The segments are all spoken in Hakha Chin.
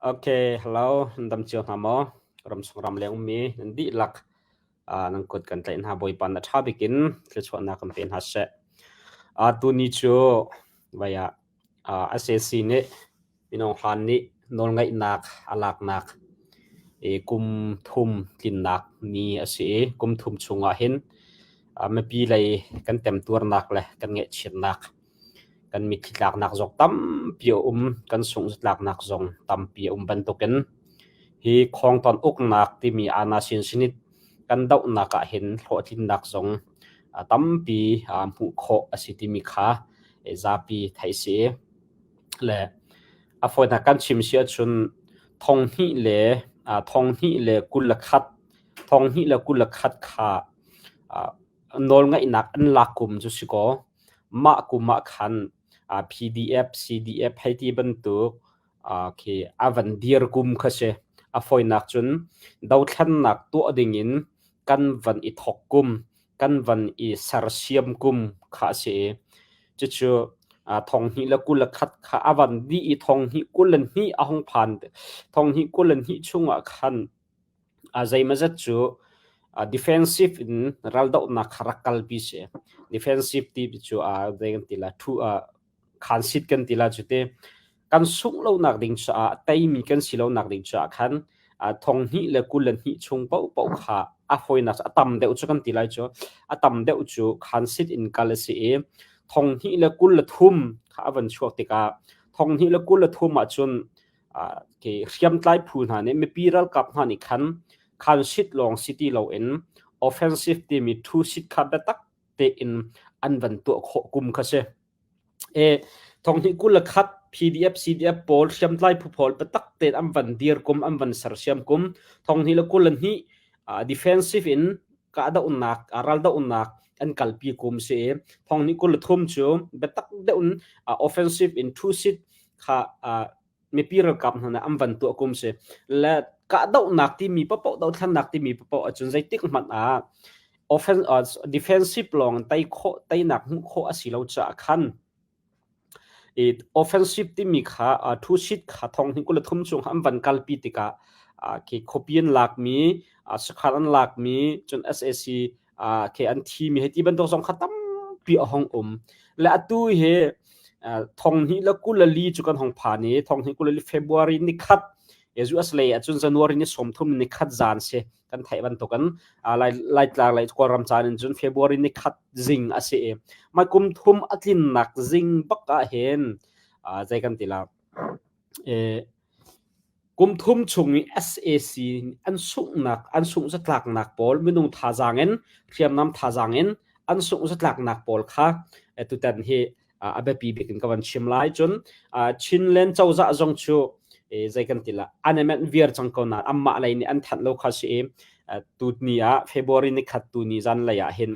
Okay, hello, nan dam cio hna maw? Ramchung ramleng ummi nan dihlak nan kut kan tlaih hna. Bawipa na ṭha bik in thluachuahnak kan pe hna seh. Tuni cu vai ah SAC nih minung hlan nih nawlngeihnak a laknak i kum thum tlinnak ni a si i kum thum chungah hin mipi lei kan temtuarnak le kan ngaihchiatnak kan mitthli tlaknak zong tampi a um, kan sungh-zatlaknak zong tampi a um bantukin hi khawngton uknak timi Anna Sinsinit kan dohnak ah hin hlawhtlinnak zong tampi hmuh khawh a si timi kha zapi theih si. Le a fawinak kan chim si ahcun 2021, 2021 kha nawlngeihnak an lak kum cu si kaw mah kum ah khan PDF, CDF hei ti bantuk khi a van dir kum kha si. A fawinak cun dothlennak tuah dingin kan van i thawk kum, kan van i sersiam kum kha a si i cucu 2021 kha a van dih i 2022 a hung phan. 2022 chungah khan zeimawzat cu defensive in raldohnak kha rak kalpi si. Defensive ti cu zei kan ti lai, khansit kan ti lai cu ti. Kan sungh lonak ding caah, teimi kan si lonak ding caah khan 2022 chung paohpaoh kha a fawinak a tam deuh cu kan ti lai cu. A tam deuh cu khansit in kal a si i 2023 kha a van chuak tikah 2023 ahcun hriamtlai phu hna nih mipi ralkap hna nih khan khansit lawng si ti loin offensive timi thu-sit kha biatak tein an van tuah khawh kum kha si. E 2021 PDF CDF pawl hriamtlai phu pawl biatak tein an van dir kum an van sersiam kum 2022 defensive in kahdohnak raldohnak an kalpi kum si i 2023 cu biatak deuh in offensive in thu-sit kha mipi ralkap hna nih an van tuah kum si le kahdohnak timi paoh dothlennak timi paoh ahcun zeitik hmanh ah offense defensive lawng tei khawh teinak hmuh khawh a si lo caah khan i offensive timi kha thu sit kha 2023 chung an van kalpi tikah khi khuapi an lakmi sakhan an lakmi cun SAC khi an thimi hei ti bantuk zong kha tampi a hong um le atu hi 2024 cu kan hong phan i 2024 February ni khat US lei ahcun January ni 30 ni khat zan si kan theih bantukin Laitlang lei Kawlram caan in cun February ni khat zing a si i mai kum thum a tlinnak zing bak ah hin zei kan ti la Kum thum chung i sac an sunghnak an sungh zatlaknak pawl minung thazaang in hriamnam thazaang in an sungh zatlaknak pawl kha tutan hi a biapi bik in ka van chim lai. Cun Chinland cozah zong cu zei kan ti la an i menh viar cang ko nain anmah lei nih an thanh lo kha si i tuni ah February ni khat tuni zanlei ah hin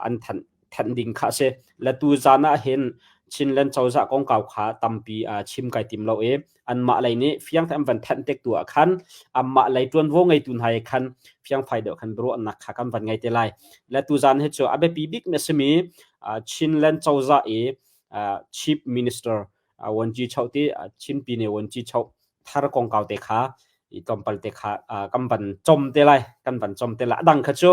an thanh thanh ding kha a si. Le tu zan ah hin Chinland cozah kongkau kha tampi chim kai tim lo i anmah lei nih fiang te an van thanh tek tu ah khan anmah lei ṭuanvo ngeitu hna he khan fiangfai deuh khan biaruahnak kha kan van ngei te lai. Le tu zan hi cu a biapi bik mi a simi Chinland cozah i Chief Minister Wanji Choh ti Chin Pine Wanji Choh thar kongkau te kha i tlawmpal te kha kan van com te lai kan van com te lai adang kha cu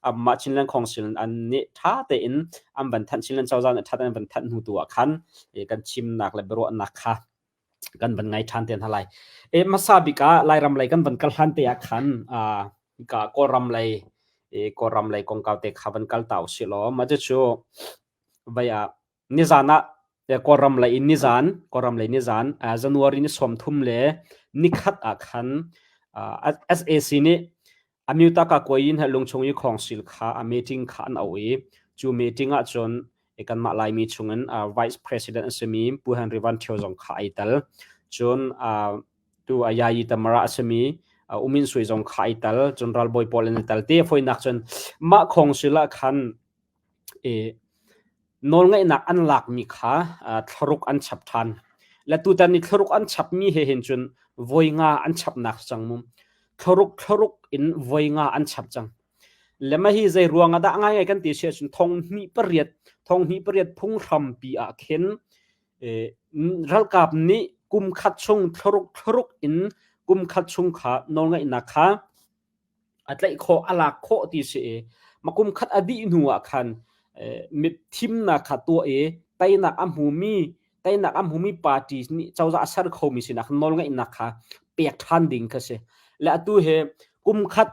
amah Chinland Council an nih tha tein an van thanh Chinland cozah nih tha tein an van thanh hnu tu ah khan kan chimnak le biaruahnak kha kan van ngai ṭhan te hna lai. E hmasa bik ah Lairam lei kan van kal hlan te ah khan ka Kawlram lei e Kawlram lei kongkau te kha van kal ta usih law mah cu vai ah nizan ah Kawlram lei in nizan Kawlram lei nizan January ni 30 le nikhat ah khan SAC nih Amyota Kakuai in lungchung i khawngsil kha a meeting kha an auh i cu meeting ah cun kanmah Laimi chungin Vice President a simi Pu Henry Van Thio zong kha ai tel. Cun tu Yayi Tamara a simi Umin Sui zong kha ai tel. Cun ralbawi pawl an i tel. Te fawinak cun mah khawngsil ah khan Nawlngeihnak an lakmi kha thlaruk an chap ṭhan. Le tutan i thlaruk an chapmi he hin cun voi nga an chapnak si cang mu. Thlaruk thlaruk in voi nga an chap cang. Le mah hi zei ruang ah dah ngaingai kan ti si ahcun 2008 2008 phunghrampi ah khin ralkap nih. kum khat chung thlaruk thlaruk in kum khat chung kha nawlngeihnak kha a tlaih khawh a lak khawh ti si i ma kum khat a dih hnu ah khan thimnak kha tuah i teinak a hmumi teinak a hmumi party nih cozah a ser khomi sinak nawlngeihnak kha pek ṭhan ding kha si. Le atu hi kum khat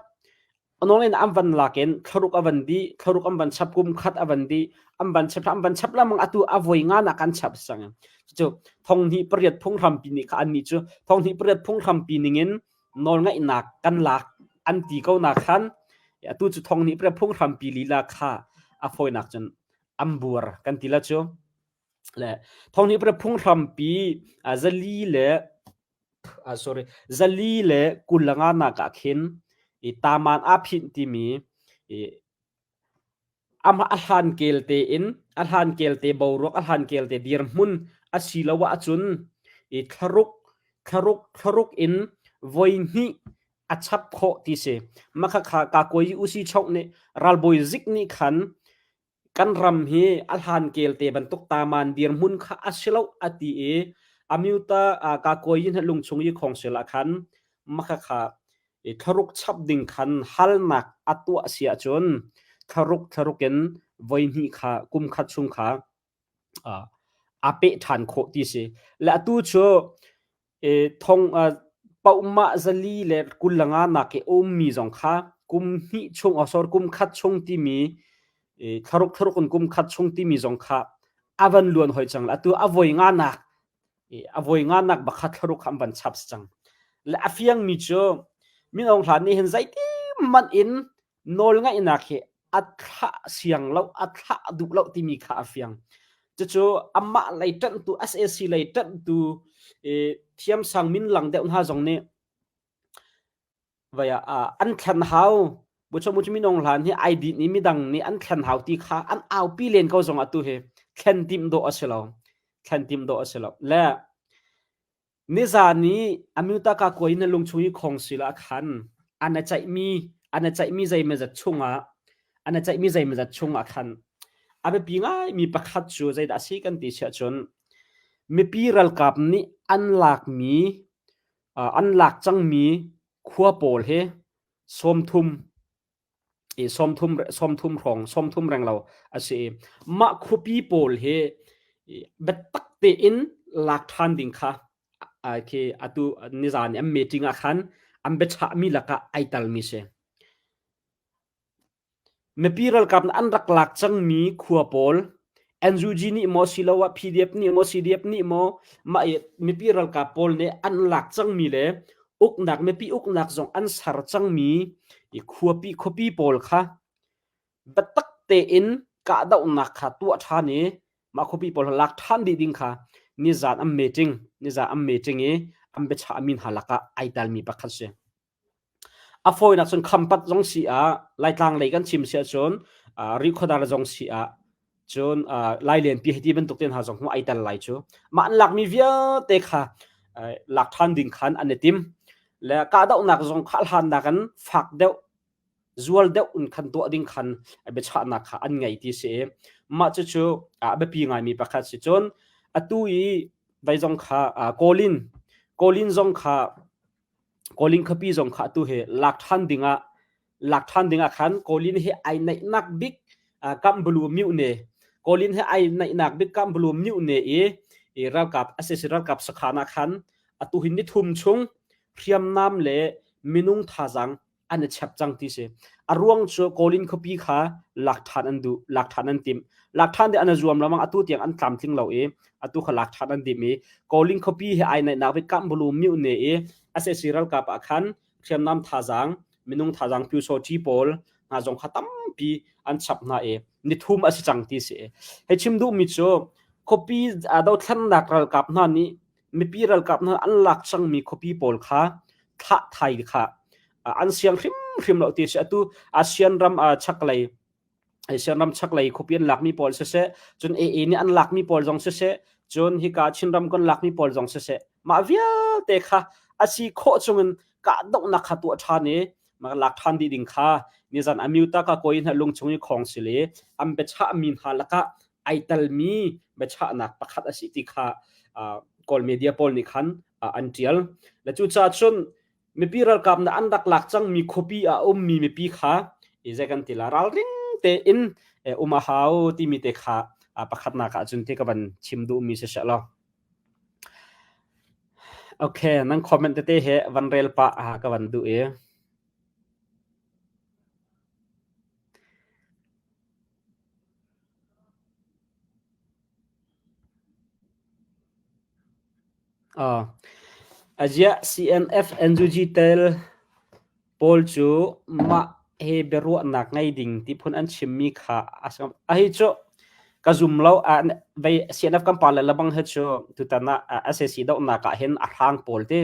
nawlngeihnak an van lak in thlaruk a van dih thlaruk an van chap kum khat a van dih an van chap an van chap lengmang atu a voi nga nak an chap sang. Cucu 2008 phunghrampi nih kha annih cu 2008 phunghrampi ningin nawlngeihnak kan lak an ti ko na khan atu cu 2008 phunghrampi lila kha a fawinak cun an buar kan ti la cu. Le 2008 phunghrampi zali le sorry 425 nak ah khin i taman aa phinh timi i amah a hlan kel tein a hlan kel te boruak a hlan kel te dirhmun asiloah ahcun i thlaruk thlaruk thlaruk in voi hnih a chap khawh ti si. Makhakha Kakuai Usi Chok nih ralbawi zik nih khan kan ram hi a hlan kel te bantuk taman dirhmun kha a si lo a ti i amyuta Kakuai hna lungchung i khong sel ah khan makhakha i thlaruk chap ding khan halnak a tuah si ahcun thlaruk thlaruk in voi hnih kha kum khat chung kha a peh ṭhan khawh ti si. Le atu cu thong paohmah 425 nak i ummi zong kha kum hnih chung sorry kum khat chung timi thlaruk thlaruk in kum khat chung timi zong kha a van luan hoi cang. Atu a voi nga nak a voi nga nak bakhat thlaruk kha an van chap cang. Le a fiangmi cu Min Aung Hlaing nih hin zeiti in nawlngaihnak hi a thlah siang lo, a thlah duh lo timi kha a fiang. Cucu amah lei ṭanhtu SAC lei ṭanhtu thiamsang min lang deuh hna zong nih vai ah an thlen hau. Buchomu Min Aung Hlaing hi ai din i midang nih an thlen hau ti kha an aupi len ko zong atu hi thlen timh dawh a si lo. Thlen timh dawh a si lo. Le nizan i Amyota Kakuai na lungchung i khong sila a khan an a ceihmi an a ceihmi zeimawzat chungah an a ceihmi zeimawzat chungah khan a biapi ngaimi pakhat cu zeidah a si kan ti siah cun mipi ralkap nih an lakmi an lak cangmi khua pawl hi 30 i 30 30 hrawng 30 reng lo a si i mah khuapi pawl hi biatak tein lak ṭhan ding kha khi atu nizan i an meeting ah khan an biachahmi lakah ai talmi si. Mipi ralkap nih an rak lak cangmi khua pawl NUG nih maw siloah PDF nih maw CDF nih maw mah i mipi ralkap pawl nih an lak cangmi le uknak mipi uknak zong an ser cangmi i khuapi khuapi pawl kha biatak tein kahdohnak kha tuah ṭhan i mah khuapi pawl lak ṭhan dih ding kha nizan an meeting nizan an meeting i an biachahmi hna lakah ai telmi pakhat si. A fawinak cun Khampat zong si ah, Laitlang lei kan chim si ahcun Rihkhawdar zong si ah, cun Lailenpi hei ti bantuk te hna zong hmu ai tel lai cu. Mah an lakmi vialte kha lak ṭhan ding khan an i tim. Le kahdohnak zong kha hlannak in fak deuh, zual deuh in khan tuah ding khan biachahnak kha an ngei ti si i mah cucu a biapi ngaimi pakhat si. Cun atu i vai zong kha Kawlin, Kawlin zong kha Kawlin khuapi zong kha atu hi lak ṭhan dingah lak ṭhan dingah khan Kawlin hi ai naihnak bik Kambulu myone Kawlin hi ai naihnak bik Kambulu myone i i ralkap SAC ralkap sakhan ah khan atu hi nithum chung hriamnam le minung thazaang an i chep cang ti si. A ruang cu Kawlin khuapi kha lak ṭhan an duh, lak ṭhan an timh. Lak ṭhan ding an i zuam lengmang atu tiang an tlamtling lo i atu kha lak ṭhan an timh i Kawlin khuapi he ai naihnak bik Kambulu myone i SAC ralkap ah khan hriamnam thazaang, minung thazaang pyusawṭi pawl hna zong kha tampi an chap hna i nithum a si cang ti si. Hei chim duhmi cu khuapi dothlennak ralkap hna nih mipi ralkap hna an lak cangmi khuapi pawl kha thlah thai kha an siang hrimhrim lo ti si atu ASEAN ram chaklei ASEAN ram chaklei khuapi an lakmi pawl siseh cun AA nih an lakmi pawl zong siseh cun hika Chinram kan lakmi pawl zong siseh mah vialte kha a si khawh chungin kahdohnak kha tuah ṭhan i lak ṭhan dih ding kha nizan Amyota ka koi hna lungchung i khong si le an biachahmi hna lakah ai telmi biachahnak pakhat a si ti kha. Kawl media pawl nih khan an ṭial. Le cucaah cun mipi ralkap nih an rak lak cangmi khuapi ah a ummi mipi kha zei kan ti la ralring tein um a hau timi te kha pakhatnak ah cun ti ka van chim duhmi si seh law. Okay, nan comment tete he van rel pah ka van duh i. Aziah CNF NUG tel pawl cu mah he biaruahnak ngei ding ti phun an chimmi kha a si. A hi cu ka zum lo. CNF kan pa le lebang hi cu tutan ah SAC dohnak ah hin a hrang pawl ti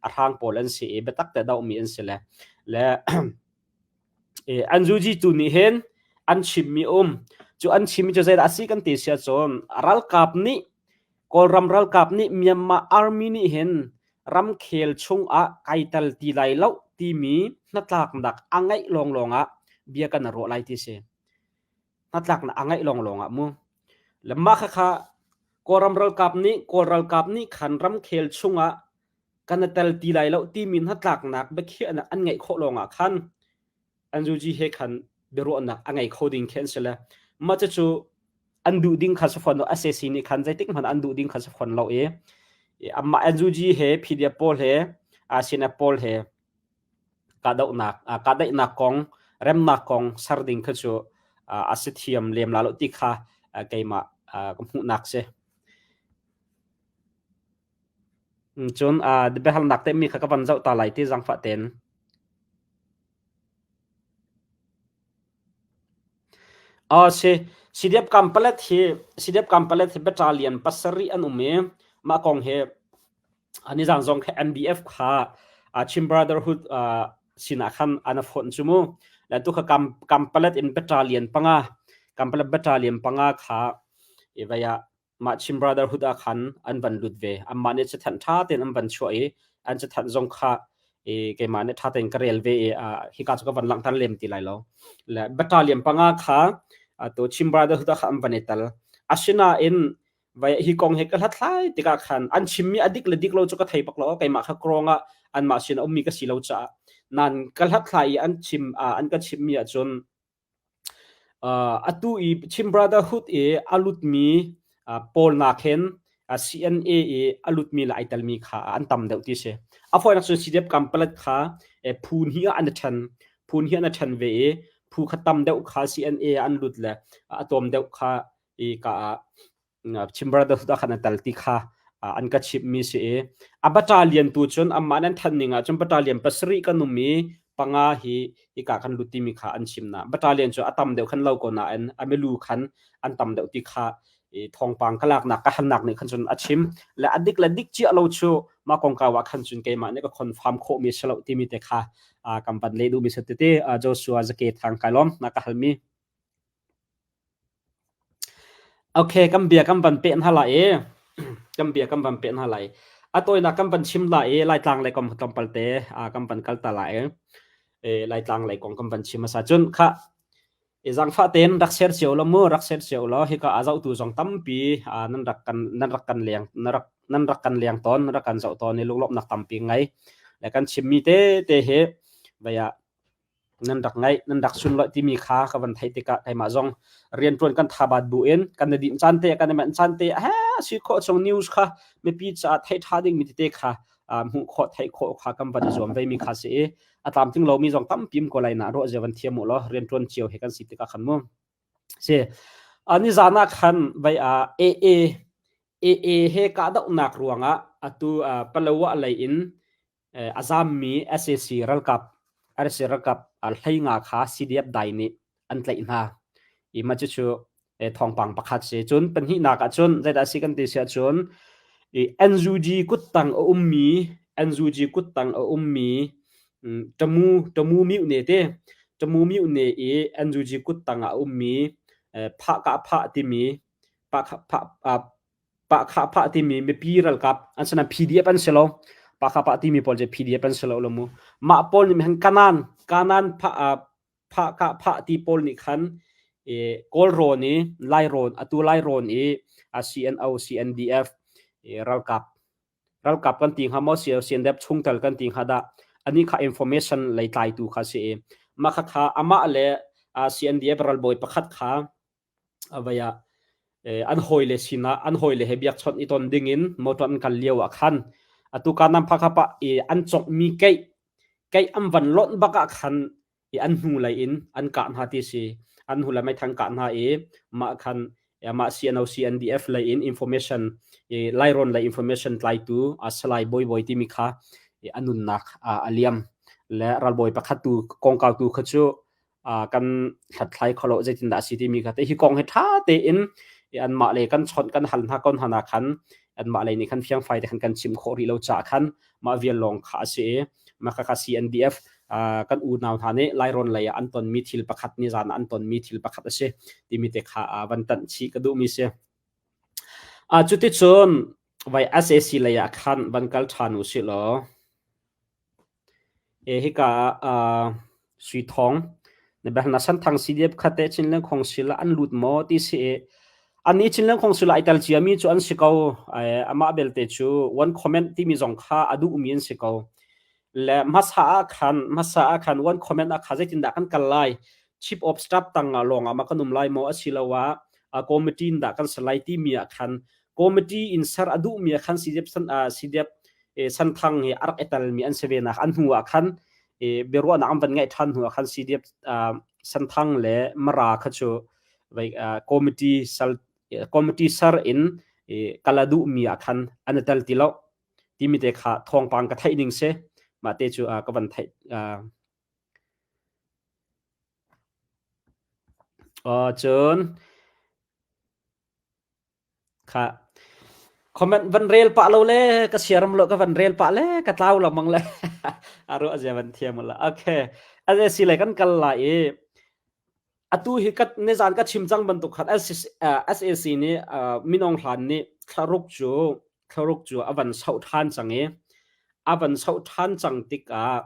a hrang pawl an si i biatak te dohmi an si le le An zuzitu nih hin an chimmi um. Cu an chimmi cu zeidah a si kan ti si ahcun ralkap nih Kawlram ralkap nih Myanmar Army nih hin ramkhel chungah kai tel ti lai lo timi hnatlaknak a ngeih lawnglawng ah bia kan i ruah lai ti si. Hnatlaknak a ngeih lawnglawng ah mu. Le mah khakha Kawlram ralkap nih Kawl ralkap nih khan ramkhel chungah kan i tel ti lai lo timi hnatlaknak biakhiahnak an ngeih khawh lawngah khan NUG he khan biaruahnak a ngei kho ding khi an si le mah cucu an duh ding kha si fawn lo SAC nih khan zeitik hmanh an duh ding kha si fawn lo i amah NUG he PDF pawl he ASEAN pawl he kahdohnak kahdaihnak kong remnak kong ser ding kha cu a si thiam lem la lo ti kha keimah ka hmuhnak si. Cun biahalnak temi kha ka van zoh ta lai ti zaangfah tein. Si. CDF Kampalet hi CDF Kampalet hi battalion pasarih an um i mah kong hi nizaan zong khi MDF kha Chin Brotherhood sinah khan an a fonh cu mu. Le tu kha Kampalet in battalion panga Kampalet battalion panga kha i vei ah mah Chin Brotherhood ah khan an van lut ve. Anmah nih cathanh ṭha tein an van chuah i an cathanh zong kha i keimah nih ṭha tein ka rel ve i hika cu ka van langhter lem ti lai lo. Le battalion panga kha atu Chin Brotherhood ah khan an van i tel. Asinain vai hi kong he ka hlathlai tikah khan an chimmi a dik le dik lo cu ka thei bak lo. Keimah kha krong ah anmah sin a ummi ka si lo caah nan ka hlathlai i an chim an ka chimmi ahcun Atu i Chin Brotherhood i a lutmi pawl nakkhin CNA i a lutmi le ai telmi kha an tam deuh ti si. A fawinak cun CDF Kampalet kha phu hnih ah an i ṭhen. Phu hnih an i ṭhen ve i phu kha tam deuh kha CNA ah an lut le a tlawm deuh kha i ka ah Chin Brotherhood ah khan a tel ti kha an ka chimhmi si i a battalion tu cun amah nan thanh ning ah cun battalion pasarih kan um i panga hi hika kan lut timi kha an chim na battalion cu a tam deuh khan lo ko nain a milu khan an tam deuh ti kha thawngpang ka laknak ka halnak nih khan cun a chim le a dik le dik cia lo chu mah kongkau ah khan cun keimah nih ka confirm khawh mi si lo timi te kha kan van leh duhmi si tete Joshua Zake Thang kai lawm na ka halmi Okay, kan bia kan van peh hna lai i kan bia kan van peh hna lai. A tawinak kan van chim lai i Laitlang lei kong tlawmpal te kan van kal ta lai i Laitlang lei kong kan van chim hmasa. Cun khah i zaangfah tein rak share cio law mu, rak share cio law hika a zohtu zong tampi nan rak kan nan rak kan leng nan rak nan rak kan leng tawn, nan rak kan zoh tawn i lunglawmhnak tampi ngei. Le kan chimmi te te hi vei ah nan rak ngaih nan rak sunlawih timi kha ka van theih tikah keimah zong rianṭuan kan thabat bu in kan i dinh caan te kan i manh caan te he si khawh chung news kha mipi caah theih ṭha ding mi tete kha hmuh khawh theih khawh kha kan van i zuam ve mi kha si i a tlamtling lomi zong tampi um ko lai na ruah zia van thiam u law rianṭuan cio he kan si tikah khan mu si ani zan ah khan vai a AA AA he kahdohnak ruangah atu Palawa lei in a zaammi sac ralkap RC ralkap hleinga kha CDF dai nih an tlaih hna. I mah cucu thawngpang pakhat si. Cun pahnihnak ah cun zeidah a si kan ti si ahcun NUG kuttang a ummi NUG kuttang a ummi Tamu Tamu myu ne te Tamu myu ne i NUG kuttang ah a ummi phah kah phah timi phah phah Pahkhah timi mipi ralkap an si PDF an si lo. Pahkhah timi pawl cu PDF an si lo lo mu. Mah pawl nih hin kanan kanan phah phah kah phah ti pawl nih khan i Kawl rawn i Lai rawn atu Lai rawn i CNO CNDF i ralkap. Ralkap kan ti hnga maw CNDF chungtel kan ti hnga dah ani kha information lei tlaitu kha si i mah kha kha amah le CNDF ralbawi pakhat kha vai ah an hawile sinah an hawile he biakchawnh i ton dingin motor an kal lio ah khan atu ka nam phakha pa i an cawkmi keih keih an van lonh bak ah khan i an hnu lei in an kah hna ti si an hnu lei meithang kah hna i mah khan mah CNO CNDF lei in information i Lairon lei information tlaitu Salai Bawi Bawi timi kha a nunnak a liam le ralbawi pakhat tu kongkau tu kha cu kan hlathlai kholo zeitindah a si timi kha te hi kong hi ṭha tein anmah lei kan chawnh kan hal hna kon hna khan anmah lei nih khan fiangfai te khan kan chim khawh rih lo caah khan mah vial lawng kha a si i mah kha CNDF kan unau hna nih Lairon lei ah an tonmi thil pakhat ni zan ah an tonmi thil pakhat a si timi te kha van tanh chih ka duhmi si. Cuticun vai SAC lei ah khan van kal ṭhan u sih law E hika ah Sui Thawng na biahna Santhang CDF kha teh Chinland Council ah an lut maw ti si i annih Chinland Council ah ai tel ciami cu an si ko. Amah belte cu one comment timi zong kha a duhmi an si ko. Le hmasa ah khan hmasa ah khan one comment ah kha zeitindah kan kal lai chief of staff tang ah lawng ah ma kan um lai maw asiloah committee in dah kan ser lai timi ah khan committee in ser a duhmi ah khan CDF CDF Santhang hi a rak i telmi an si ve nak an hnu ah khan biaruahnak an van ngeih ṭhan hnu ah khan CDF Santhang le Mara kha cu committee sal committee ser in kal a duhmi ah khan an i tel ti lo timi te kha thawngpang ka theih ning si mah te cu ka van theih cun Kha comment van rel pah lo le ka siaram lo ka van rel pah le ka tlau lengmang le a ruah zia van thiam la. Okay. A si le kan kal lai i atu hi ka nizan ka chim cang bantuk khan SAC nih minong hlan nih thlaruk cu thlaruk cu a van soh ṭhan cang i a van soh ṭhan cang tikah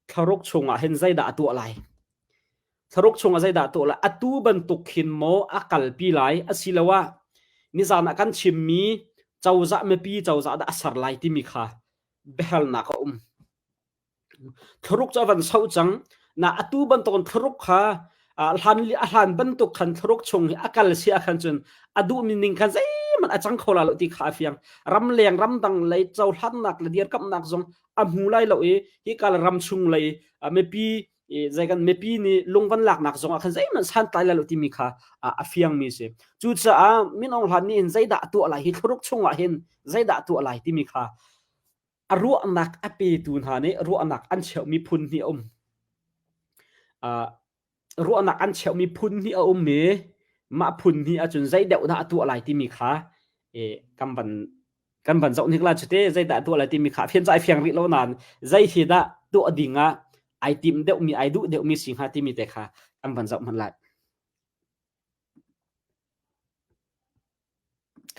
thlaruk chungah hin zeidah a tuah lai? Thlaruk chungah zeidah tuah lai? Atu bantuk khin maw a kalpi lai asiloah nizan ah kan chimmi cozah mipi cozah dah a ser lai timi kha biahalnak a um. Thlaruk cu a van soh cang. Na atu bantukin thlaruk kha hlan a hlan bantuk khan thlaruk chung hi a kal si ah khan cun a duhmi ning khan zeihmanh a cang kho la lo ti kha a fiang. Ramleng ramdang lei cohlannak le dirkamhnak zong a hmu lai lo i hi kal ram chung lei mipi zei kan mipi nih lungvan laknak zong ah khan zeihmanh santlai lai lo timi kha a fiangmi si. Cucaah Min Aung Hlaing nih hin zeidah a tuah lai hi thlaruk chungah hin zeidah a tuah lai timi kha a ruahnak a petu hna nih ruahnak an cheuhmi phun hnih a um. Ruahnak an cheuhmi phun hnih a um i mah phun hnih ahcun zei deuh dah a tuah lai timi kha kan van kan van zoh hnik la cu te zeidah tuah lai timi kha fian cu ai fiang rih lo nain zei hi dah tuah ding ah ai tim deuhmi ai duh deuhmi si hnga timi te kha kan van zoh hmanh lai.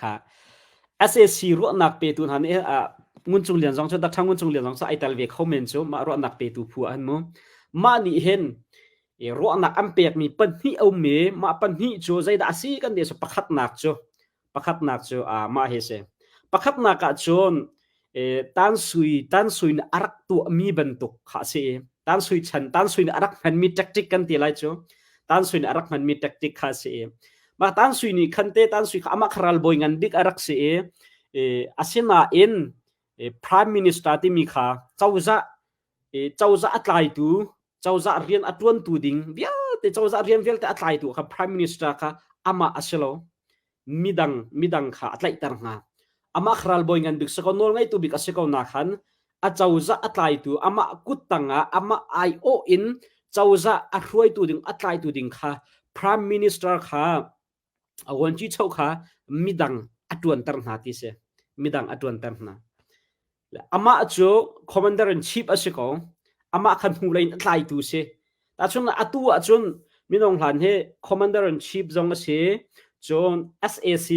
Kha SAC ruahnak petu hna nih Ngun Cung Lian zong cu Dr. Ngun Cung Lian zong cu ai tel ve kho men cu mah ruahnak petu phu ah hin mu. Mah nih hin ruahnak an pekmi pahnih a um i mah pahnih cu zeidah a si kan ti cu pakhatnak cu Pakhatnak cu uh, mah hi si. Pakhatnak ah cun tan sui tan sui nih a rak tuahmi bantuk kha a si i tan sui chan tan sui nih a rak hmanmi tactic kan ti lai cu tan sui nih a rak hmanmi tactic kha a si i mah tan sui nih khan te tan sui kha amah kha ralbawi ngan bik a rak si i asinain prime minister timi kha cozah cozah a tlaitu cozah rian a ṭuantu ding vialte cozah rian vialte a tlaitu kha prime minister kha amah a si lo midang midang kha a tlaihter hnga amah kha ralbawi ngan bik si ko nawl ngeitu bik a si ko na khan a cozah a tlaitu amah kut tangah amah aiawh in cozah a hruaitu ding a tlaitu ding kha prime minister kha a vuanci cho kha midang a ṭuanter hna ti si midang a ṭuanter hna amah cu commander in chief a si ko amah kha hnulei in a tlaitu si tahchun atu ahcun minung hlan hi commander in chief zong a si cun SAC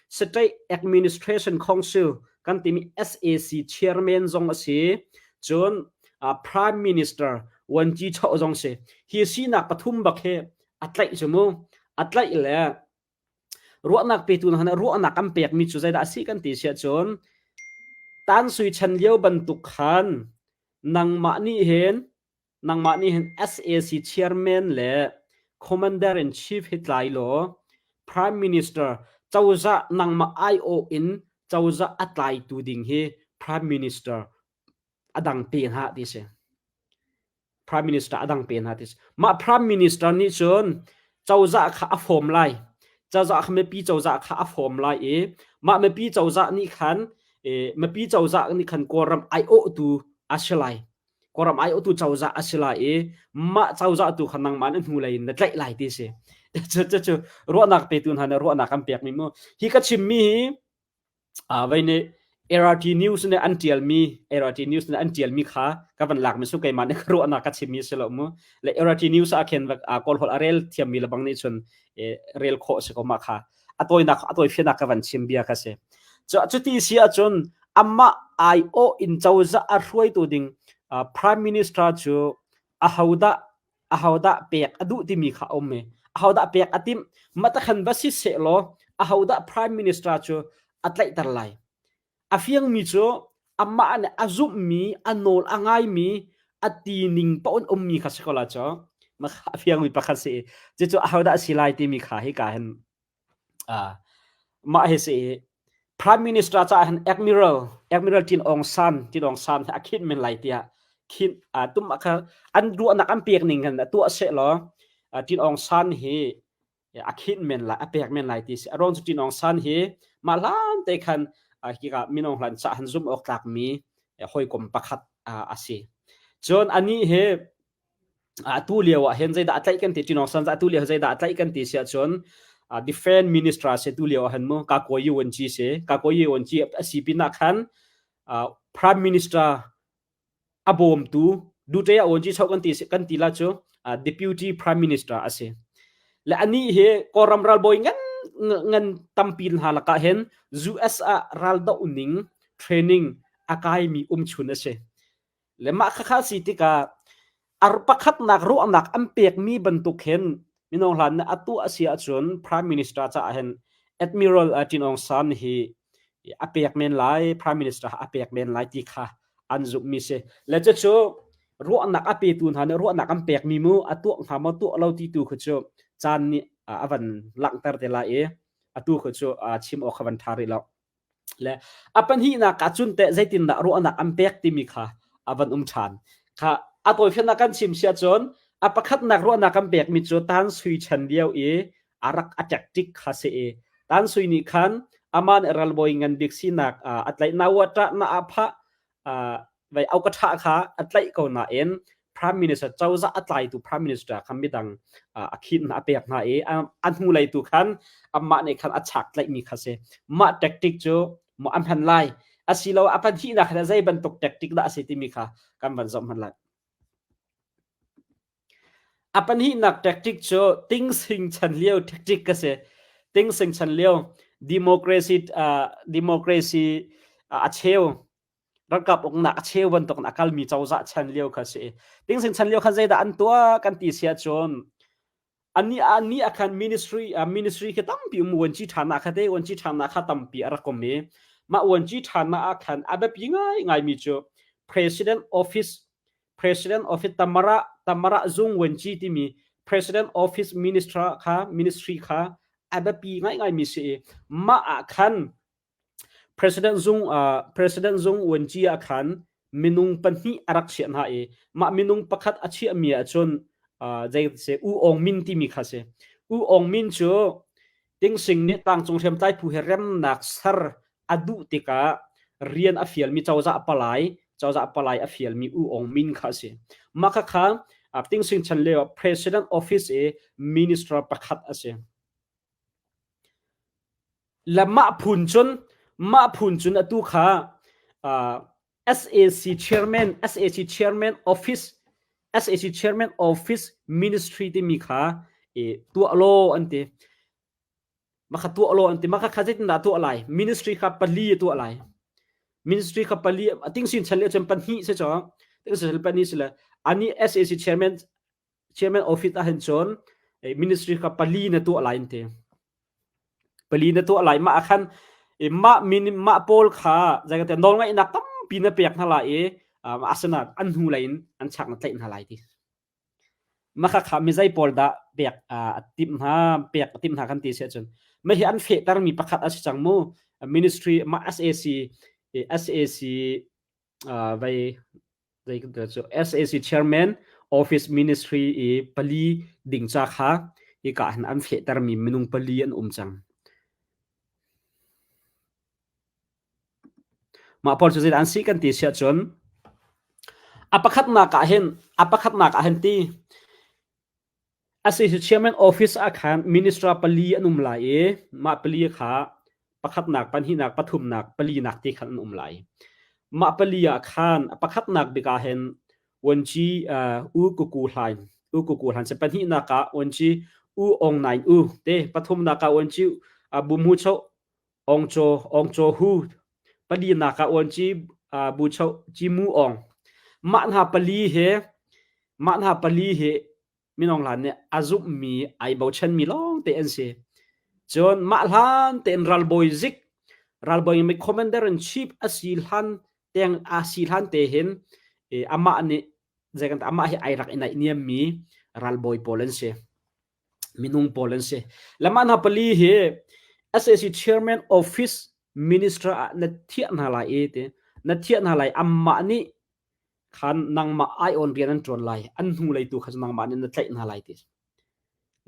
State Administration Council kan timi SAC chairman zong a si cun prime minister Wan Ji Cho zong si hi sinak pathum bak hi a tlaih cu mu a tlaih le ruahnak petu hna ruahnak kan pekmi cu zeidah a si kan ti siah cun. Tan Sui chan lio bantuk khan nangmah nih hin nangmah nih hin SAC chairman le commander in chief hi tlai law prime minister cozah nangmah aiawh in cozah a tlaitu ding hi prime minister a dang pe hna ti si. Prime Minister a dang pe hna ti si. Mah Prime Minister nih cun cozah kha a form lai. Cozah kha mipi cozah kha a form lai i mah mipi cozah nih khan mipi cozah nih khan Kawlram aiawhtu a si lai. Kawlram aiawhtu cozah a si lai i mah cozah tu kha nangmah na hnulei in na tlaih lai ti si. Cucu ruahnak petu hna nih ruahnak an pekmi mu. Hi ka chimmi hi Vei nih ART News nih an ṭialmi ART News nih an ṭialmi kha ka van lakmi cu keimah nih ka ruahnak ka chimmi si lo mu. Le ART News ah khin Kawlholh a rel thiammi lebang nih cun rel khawh si ko mah kha. A tawinak a tawifiannak ka van chim bia kha si. Cuti si ahcun amah aiawh in cozah a hruaitu ding Prime Minister cu ahodah ahodah pek a duh timi kha a um i ahodah pek a timh matakhan va si sehlaw ahodah prime minister cu a tlaihter lai a fiangmi cu amah nih a zumhmi a nawl a ngaimi a ti ning paoh in ummi kha si ko la cu a fiangmi pakhat si i cucu ahodah a si lai timi kha hika hin Mah hi si i Prime Minister caah hin Admiral Admiral Tin Aung San Tin Aung San hi a khinh men lai tiah khinh tum kha an ruahnak an pek ning hin tuah sehlaw Tin Aung San hi a khinh men lai a pek men lai ti si. A ruang cu Tin Aung San hi mah hlan te khan hika Min Aung Hlaing caah han zumh awk tlakmi hawikom pakhat a si. Cun anih hi Atu lio ah hin zeidah a tlaih kan ti Tin Aung San atu lio zeidah a tlaih kan ti si ahcun defense minister si tu lio ah hin mu Kakuai Yuanci si Kakuai Yuanci a si pinah khan prime minister a bawmtu Duterte a Aunci chau kan ti kan ti la cu deputy prime minister a si le anih hi Kawlram ralbawi ngan ngan tampi hna lakah hin US ah raldoh ning training a kaimi umchun a si Le mah khakha si tikah ar pakhatnak ruahnak an pekmi bantuk hin minung hlan nih a tuah a si ahcun Prime Minister caah hin Admiral Tin Aung San hi a pek men lai, Prime Minister a pek men lai ti kha an zumhmi si. Le cucu ruahnak a petu hna nih ruahnak an pekmi mu a tuah hnga maw tuah lo ti tu khu cu caan nih a van langhter te lai i atu khu cu chim awk kha van ṭha rih lo. Le a pahnihnak ah cun teh zeitindah ruahnak an pek timi kha a van um ṭhan. Kha a tawifiannak kan chim si ahcun a pakhatnak ruahnak kan pekmi cu Tan Sui chan lio i a rak a tactic kha si i Tan Sui nih khan amah nih ralbawi ngan bik sinak a tlaih na wa ṭah na ah phah vei au ka ṭha kha a tlaih ko nain Prime Minister cozah a tlaitu Prime Minister kha midang a khinh hna a pek hna i a hnulei tu khan amah nih khan a chak tlaihmi kha si. Mah tactic cu maw a hman lai asilo a pahnihnak kha zei bantuk tactic dah a si timi kha kan van zoh hman lai. A pahnihnak tactic cu tingsing chan lio tactic ka si. Tingsing chan lio democracy democracy a cheu ralkap uknak a cheu bantuk in a kalmi cozah chan lio kha si. Tingsing chan lio khan zeidah an tuah kan ti si ahcun ani ani a khan ministry ministry khi tampi um uanci ṭhanak kha te uanci ṭhanak kha tampi a rak um i mah uanci ṭhanak ah khan a biapi ngai ngaimi cu president office president office tamara tamara zung uanci timi president office minister kha ministry kha a biapi ngai ngaimi si i mah ah khan President zung President zung uanci ah khan minung pahnih a rak chiah hna i mah minung pakhat a chiahmi ahcun zei si U Aung Min timi kha si. U Aung Min cu Tingsing nih tlangcung hriamtlai phu he remnak ser a duh tikah rian a fialmi cozah palai cozah palai a fialmi U Aung Min kha a si. Mah khakha Tingsing chan lio ah President office i minister pakhat a si. Le mah phun cun mah phun cun atu kha SAC chairman SAC chairman office SAC chairman office ministry timi kha i tuah law an ti. Mah kha tuah law an ti. Mah kha kha zeitindah tuah lai? Ministry kha pali a tuah lai. Ministry kha pali ting sin chan le cun pahnih si cu. Ting sin pahnih si le ani SAC chairman chairman office ah hin cun ministry kha pali na tuah lai an ti. Pali na tuah lai mah ah khan. I mah min mah pawl kha zei kan nawlngaihnak tampi na pek hna lai i asinain an hnu lei in an chak na tlaih hna lai ti. Mah kha mizei pawl dah pek a timh hna pek a timh hna kan ti si ahcun mah hi an fehtermi pakhat a si cang mu. Ministry mah SAC SAC vai zei kan cu SAC chairman office ministry i pali ding ca kha hika hin an fehtermi minung pali an um cang. Mah pawl cu zeidah an si kan ti si ahcun a pakhatnak ah hin a pakhatnak ah hin ti SAC chairman office ah khan minister pali an um lai i mah pali kha pakhatnak, pahnihnak, pathumnak, palinak ti khan an um lai. Mah pali ah khan a pakhatnak bik ah hin Wanci U Kuku Hlain U Kuku Hlain si pahnihnak ah Wanci U Ong Naing U te pathumnak ah Wanci Bu Mu Cho Ong Cho Ong Cho Hu palinak ah Wanci Bu Cho Ci Mu Ong mah hna pali he mah hna pali he minung hlan nih a zumhmi ai bochanmi lawngte an si. Cun mah hlan tein ralbawi zik ralbawi mi commander in chief a si hlan teng a si hlan te hin amah nih zei kan amah hi ai rak i naih niammi ralbawi pawl an si. Minung pawl an si. Le mah hna pali hi SAC chairman office minister ah na thiah hna lai i ti na thiah hna lai amah nih khan nangmah aiawn rian an ṭuan lai an hnulei tu kha cu nangmah nih na tlaih hna lai ti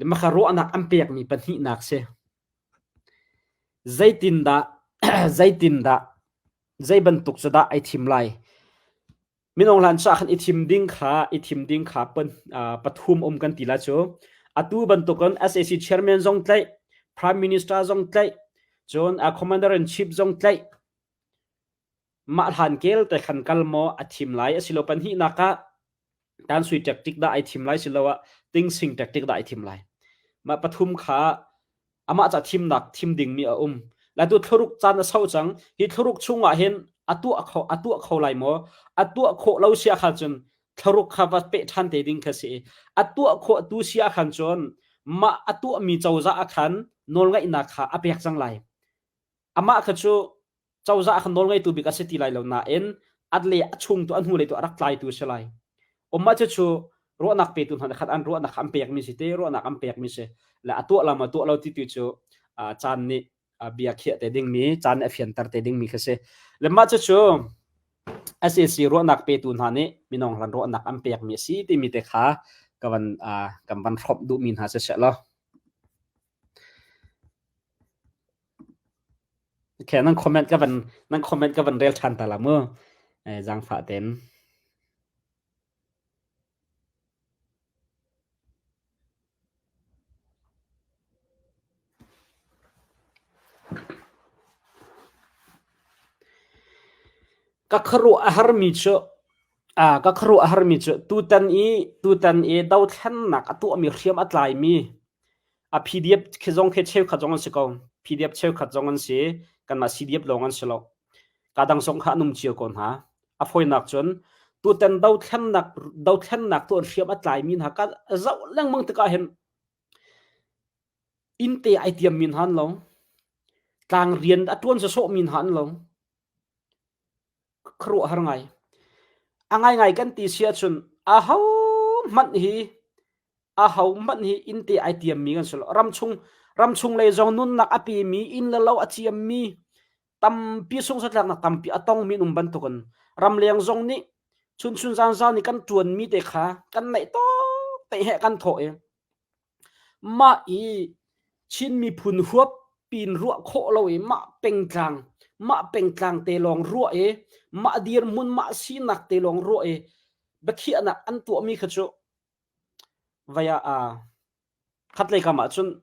le maka ruahnak an pekmi pahnihnak si zeitindah zeitindah zei bantuk cu dah ai thim lai minung hlan cha khan i thim ding kha i thim ding kha pan pathum um kan ti la cu atu bantukin SAC chairman zong tlaih prime minister zong tlaih cun commander in chief zong tlaih Mah hlan kel te khan kal maw a thim lai asilo pahnihnak ah tansui tactic dah ai thim lai siloah tingsing tactic dah ai thim lai. Mah pathum kha amah ca thimnak thim dingmi a um. Latu thlaruk caan a sau cang. Hi thlaruk chungah hin a tuah kho a tuah kho lai maw? A tuah khawh lo sia kha cun thlaruk kha va peh ṭhan te ding kha si. A tuah khawh tu sia khan cun mah a tuahmi cozah ah khan nawlngaihnak kha a pek cang lai. Amah kha cu cozah kha nawlngeitu bik a si ti lai lo nain at le a chung tu a hnu lei tu a rak tlaitu a si lai. Umma cu cu ruahnak petu hna khat an ruahnak an pekmi si te ruahnak an pekmi si le a tuah lam a tuah lo ti tu cu caan nih bia khiah te dingmi caan nih a fianter te dingmi kha si. Le mah cu cu SAC ruahnak petu hna nih minung hlan ruahnak an pekmi a si timi te kha ka van kan van hrawmh duhmi hna si seh law. Okay, nan comment ka van nan comment ka van rel ṭhan ta la mu. Eh, zaangfah ten. Ka khuaruah a harmi cu ah ka khuaruah a harmi cu tutan i tutan i dothlennak a tuahmi hriam a tlaimi A PDF khi zong khi cheukhat zong an si ko. PDF cheukhat zong an si. Kanmah CDF lawng an si lo. Ka dang zong kha an um cio ko hna. A fawinak cun tutan dothlennak dothlennak tu an hriam a tlaimi hna ka zoh lengmang tikah hin innte ai tiammi hna an lo. Tlang rian a tuan sawsawhmi hna an lo. Khuaruahhar ngai. A ngaingai kan ti si ahcun aho hmanh hi aho hmanh hi innte ai tiammi kan si lo. Ramchung ramchung lei zong nunnak a pemi inn le lo a ciammi tampi sungsatlaknak tampi a tongmi an um bantukin ramleng zong nih chunchun zanzan i kan ṭuanmi te kha kan neih tawk te he kan thawh i mah i Chin miphun huap pin ruah khawh lo i mah pengtlang mah pengtlang te lawng ruah i mah dirhmun mah sinak te lawng ruah i biakhiahnak an tuahmi kha cu Vai ah khatlei kam ahcun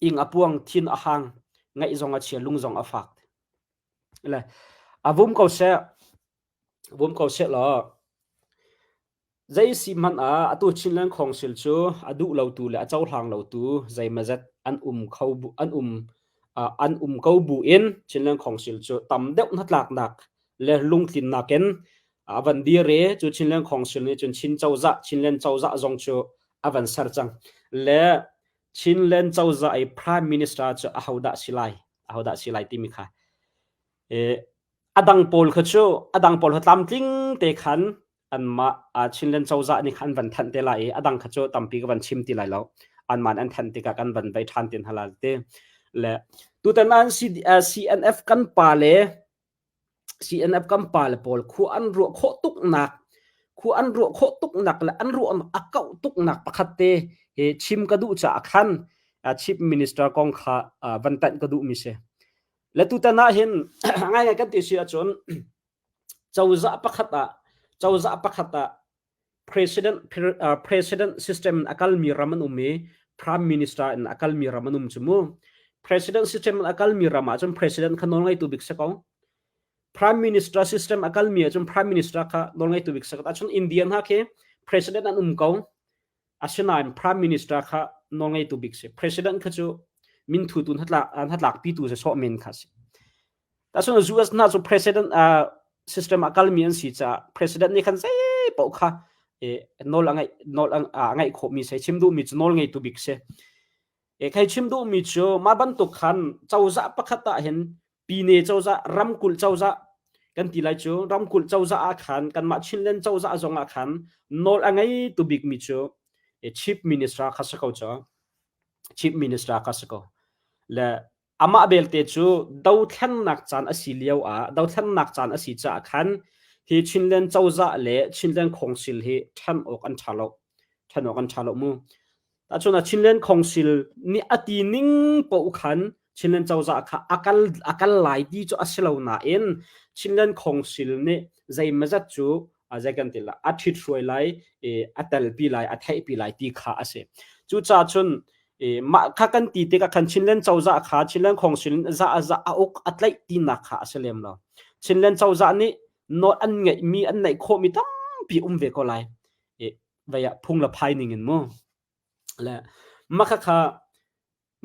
ing a puang, thin a hang, ngaih zong a chia, lung zong a fak. Le a vum ko seh, vum ko seh law zei si hmanh ah atu Chinland Council cu a duh lotu le a cohlang lotu zeimazet an um kho an um an um ko bu in Chinland Council cu tam deuh hnatlaknak le lungtlinnak in a van dir i cu Chinland Council nih cun Chin cozah Chinland cozah zong cu a van ser cang le Chinland cozah i Prime Minister cu ahodah si lai ahodah si lai timi kha. A dang pawl kha cu a dang pawl kha tlamtling te khan anmah Chinland cozah nih khan an van thanh te lai i a dang kha cu tampi ka van chim ti lai lo. Anmah an thanh tikah kan van vai ṭhan te hna lai ti. Le tutan ah CNF kan pa le CNF kan pa le pawl khua an ruah khawh tuknak khua an ruah khawh tuknak le an ruah a kauh tuknak pakhat te he chim ka duh caah khan Chief Minister kong kha van tanh ka duhmi si. Le tutan ah hin ngaingai kan ti si ahcun cozah pakhat ah cozah pakhat ah president president system in a kalmi ram an um i prime minister in a kalmi ram an um cu mu. President system in a kalmi ram ahcun president kha nawlngeitu bik si ko. Prime minister system a kalmi ahcun prime minister kha nawlngeitu bik si ko. Ahcun India hna khi president an um ko. Asinain prime minister kha nawlngeitu bik si. President kha cu minthutu hnatlak hnatlakpitu si sawh men kha si. Tahcun US hna cu president uh, system a kalmi an si caah president nih khan zei paoh kha eh, nawl a ngeih nawl a ngeih khawhmi si. Chim duhmi cu nawl ngeitu bik si. E khai chim duhmi cu mah bantuk khan cozah pakhat ah hin pine cozah ramkulh cozah kan ti lai cu ramkulh cozah ah khan kanmah Chinland cozah zong ah khan nawl a ngei tu bikmi cu chief minister kha si ko cu chief minister kha si ko le amah belte cu dothlennak caan a si lio ah dothlennak caan a si caah khan hi Chinland cozah le Chinland Council hi ṭhen awk an ṭha lo ṭhen awk an ṭha lo mu Tahchun ah Chinland Council nih a ti ning paoh khan Chinland cozah kha a kal a kal lai ti cu a si lo nain Chinland Council nih zeimazat cu zei kan ti la a ṭhit hruai lai i a telpi lai a theihpi lai ti kha a si. Cucaah cun mah kha kan ti tikah khan Chinland cozah kha Chinland Council za za a uk a tlaih tinak kha a si lem lo. Chinland cozah nih nawl an ngeihmi an neih khawhmi tampi um ve ko lai. Vei ah phung le phai ning in mu. Le mah khakha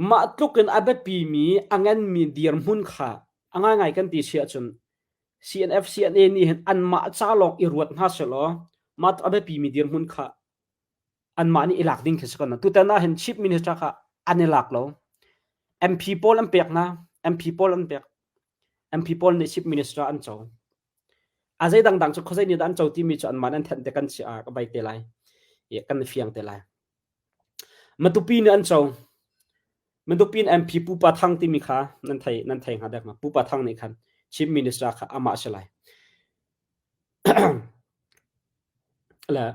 mah tluk in a biapimi a nganmi dirhmun kha a ngaingai kan ti si ahcun CNF CNA nih hin anmah ca lawng i ruat hna selaw mah a biapimi dirhmun kha anmah nih i lak ding khi si ko na. Tutan ah hin Chief Minister kha an i lak lo. MP pawl an pek hna. MP pawl an pek. MP pawl nih Chief Minister an co. A zei dangdang cu khuazei nih dah an co timi cu anmah an thenh te kan si ah ka bai te lai. I kan fiang te lai. Matupi nih an co. Matupi in MP Pupa Thang timi kha nan thei nan thei hnga dek ma. Pupa Thang nih khan Chief Minister kha amah si lai. Le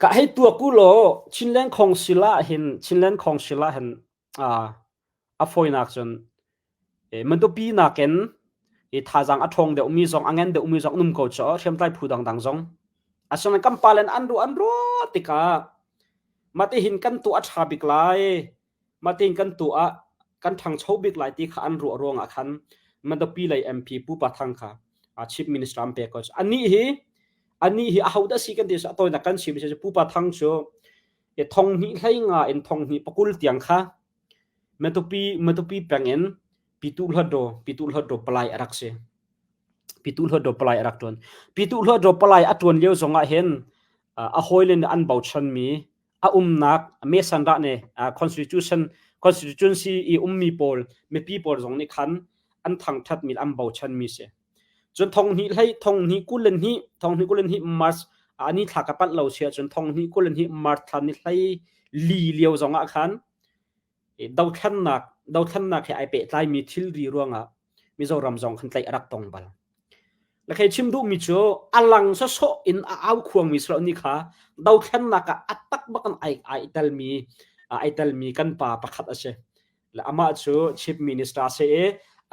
ka hei tuak u law Chinland Council ah hin Chinland Council ah hin a fawinak cun Matupi nakin i thazaang a ṭhawng deuhmi zong a ngan deuhmi zong an um ko cu hriamtlai phu dangdang zong. Asinain kan pale an ruah an ruah tikah matihin kan tuah a ṭha bik lai, matihin kan tuah ah kan ṭhangcho bik lai ti kha an ruah ruangah khan Matupi lei MP Pu Pa Thang kha Chief Minister an pek ko. Anih hi anih hi ahodah si kan ti a tawinak kan chim si Pu Pa Thang cu thong hnih hlei nga in thong hnih pakul tiang kha Matupi Matupi peng in Pitu Hluttaw Pitu Hluttaw palai a rak si. Pitu Hluttaw palai a rak ṭuan. Pitu Hluttaw palai a ṭuan lio zong ah hin a hawile nih an bochanmi a umnak Mesanrah nih constitution constituency i ummi pawl mipi pawl zong nih khan an thangṭhatmi an bochanmi si. Cun thong hnih hlei thong hnih 22 thong hnih 22 March ani thla ka palh lo si ahcun thong hnih 22 March thla ni hlei li lio zong ah khan dothlennak dothlennak he ai pehtlaimi thilri ruangah Mizoram zong khan tlaih a rak tong bal. La khei chim duhmi cu a lang sawsawh in a au khuangmi silo ni kha dothlennak ah a tak bak in ai ai telmi ai telmi kan pa pakhat a si. Le amah cu chief minister si i